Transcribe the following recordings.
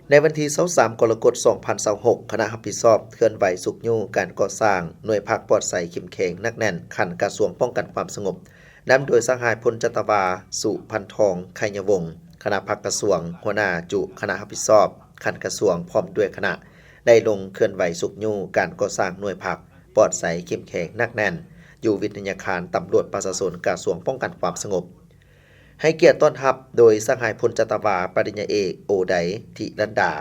ໃນວັນທີຊາວສາມ ກໍລະກົດ ສອງພັນຊາວຫົກ ຄະນະຮັບຜິດຊອບເຄື່ອນໄຫວຊຸກຍູ້ການກໍ່ສ້າງໜ່ວຍພັກປອດໃສເຂັ້ມແຂງໜັກແໜ້ນຂັ້ນກະຊວງປ້ອງກັນຄວາມສະຫງົບ ນຳໂດຍສະຫາຍພົນຈັດຕະວາ ສຸພັນທອງ ໄຄຍະວົງ ຄະນະພັກກະຊວງ, ຫົວໜ້າຈຸຄະນະຮັບຜິດຊອບຂັ້ນກະຊວງ ພ້ອມດ້ວຍຄະນະ ໄດ້ລົງເຄື່ອນໄຫວຊຸກຍູ້ການກໍ່ສ້າງໜ່ວຍພັກປອດໃສເຂັ້ມແຂງໜັກແໜ້ນ ຢູ່ວິທະຍາຄານຕຳຫຼວດປະຊາຊົນ ກະຊວງປ້ອງກັນຄວາມສະຫງົບ. ໃຫ້ກຽດຕ້ອນຮັບໂດຍສະຫາຍພົນຈັດຕະວາ ປະລິນຍາເອກ ໂອໄດ ທິລັນດາ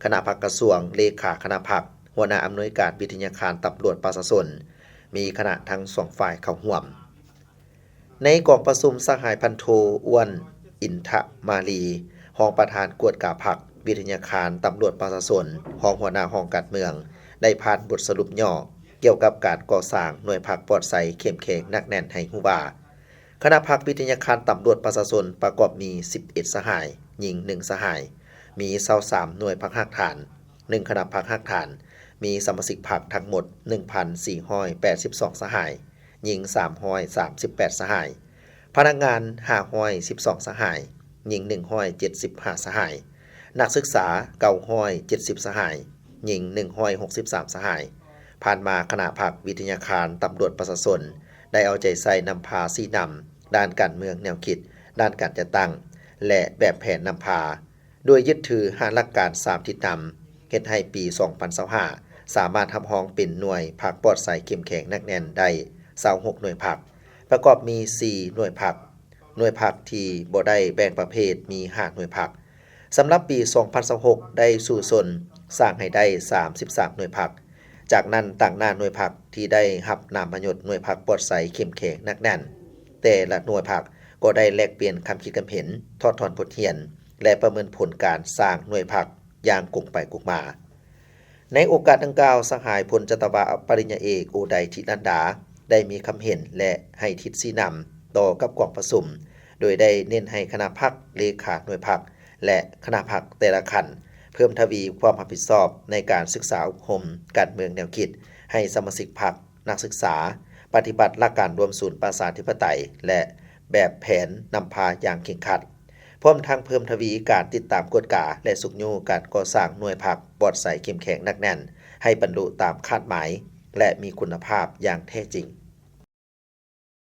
ຄະນະພັກກະຊວງ, ເລຂາຄະນະພັກ, ຫົວໜ້າອຳນວຍການວິທະຍາຄານຕຳຫຼວດປະຊາຊົນ, ມີຄະນະທັງສອງຝ່າຍເຂົ້າຮ່ວມ. ໃນກອງປະຊຸມ, ສະຫາຍພັນໂທ ອ້ວນ ອິນທະມາລີ ຮອງປະທານກວດກາພັກ, ວິທະຍາຄານຕຳຫຼວດປະຊາຊົນ, ຮອງຫົວໜ້າຫ້ອງການເມືອງ ໄດ້ຜ່ານບົດສະຫຼຸບຫຍໍ້ກ່ຽວກັບການກໍ່ສ້າງໜ່ວຍພັກປອດໃສເຂັ້ມແຂງໜັກແໜ້ນໃຫ້ຮູ້ວ່າ ຄະນະພັກວິທະຍາຄານຕຳຫຼວດປະຊາຊົນປະກອບມີສິບເອັດສະຫາຍ, ຍິງໜຶ່ງສະຫາຍ, ມີຊາວສາມໜ່ວຍພັກຮາກຖານ, ໜຶ່ງຄະນະພັກຮາກຖານ, ມີສະມາຊິກພັກທັງໝົດໜຶ່ງພັນສີ່ຮ້ອຍແປດສິບສອງສະຫາຍ, ຍິງສາມຮ້ອຍສາມສິບແປດສະຫາຍ, ພະນັກງານຫ້າຮ້ອຍສິບສອງສະຫາຍ, ຍິງໜຶ່ງຮ້ອຍເຈັດສິບຫ້າສະຫາຍ, ນັກສຶກສາເກົ້າຮ້ອຍເຈັດສິບສະຫາຍ, ຍິງໜຶ່ງຮ້ອຍຫົກສິບສາມສະຫາຍ. ຜ່ານມາຄະນະພັກວິທະຍາຄານຕຳຫຼວດປະຊາຊົນ ໄດ້ເອົາໃຈໃສ່ນຳພາຊີ້ນຳດ້ານການເມືອງແນວຄິດ, ດ້ານການຈັດຕັ້ງ ແລະ ແບບແຜນນຳພາ ໂດຍຍຶດຖືຫ້າຫຼັກການສາມທິດນຳ ເຮັດໃຫ້ປີສອງພັນຊາວຫ້າ ສາມາດຮັບຮອງເປັນໜ່ວຍພັກປອດໃສເຂັ້ມແຂງໜັກແໜ້ນໄດ້ຊາວຫົກໜ່ວຍພັກ, ປະກອບມີສີ່ໜ່ວຍພັກ, ໜ່ວຍພັກທີ່ບໍ່ໄດ້ແບ່ງປະເພດມີຫ້າໜ່ວຍພັກ. ສຳລັບປີສອງພັນຊາວຫົກ ໄດ້ສູ້ຊົນສ້າງໃຫ້ໄດ້ສາມສິບສາມໜ່ວຍພັກ. ຈາກນັ້ນ, ຕາງໜ້າໜ່ວຍພັກທີ່ໄດ້ຮັບນາມມະຍົດໜ່ວຍພັກປອດໃສເຂັ້ມແຂງໜັກແໜ້ນ ແຕ່ລະໜ່ວຍພັກກໍໄດ້ແລກປ່ຽນຄຳຄິດຄຳເຫັນ, ຖອດຖອນບົດຮຽນ ແລະ ປະເມີນຜົນການສ້າງໜ່ວຍພັກຢ່າງກົງໄປກົງມາ. ໃນໂອກາດດັ່ງກ່າວ, ສະຫາຍພົນຈັດຕະວາ ປະລິນຍາເອກ ໂອໄດ ທິລັນດາ ໄດ້ມີຄຳເຫັນ ແລະ ໃຫ້ທິດຊີ້ນຳຕໍ່ກັບກອງປະຊຸມ, ໂດຍໄດ້ເນັ້ນໃຫ້ຄະນະພັກ, ເລຂາໜ່ວຍພັກ ແລະ ຄະນະພັກແຕ່ລະຂັ້ນ ເພີ່ມທະວີຄວາມຮັບຜິດຊອບໃນການສຶກສາອົບຮົມການເມືອງແນວຄິດໃຫ້ສະມາຊິກພັກ, ນັກສຶກສາ, ປະຕິບັດຫຼັກການລວມສູນປະຊາທິປະໄຕ ແລະ ແບບແຜນນຳພາຢ່າງເຄັ່ງຄັດ, ພ້ອມທັງເພີ່ມທະວີການຕິດຕາມກວດກາ ແລະ ຊຸກຍູ້ການກໍ່ສ້າງໜ່ວຍພັກປອດໃສເຂັ້ມແຂງໜັກແໜ້ນ ໃຫ້ບັນລຸຕາມຄາດໝາຍ ແລະ ມີຄຸນນະພາບຢ່າງແທ້ຈິງ.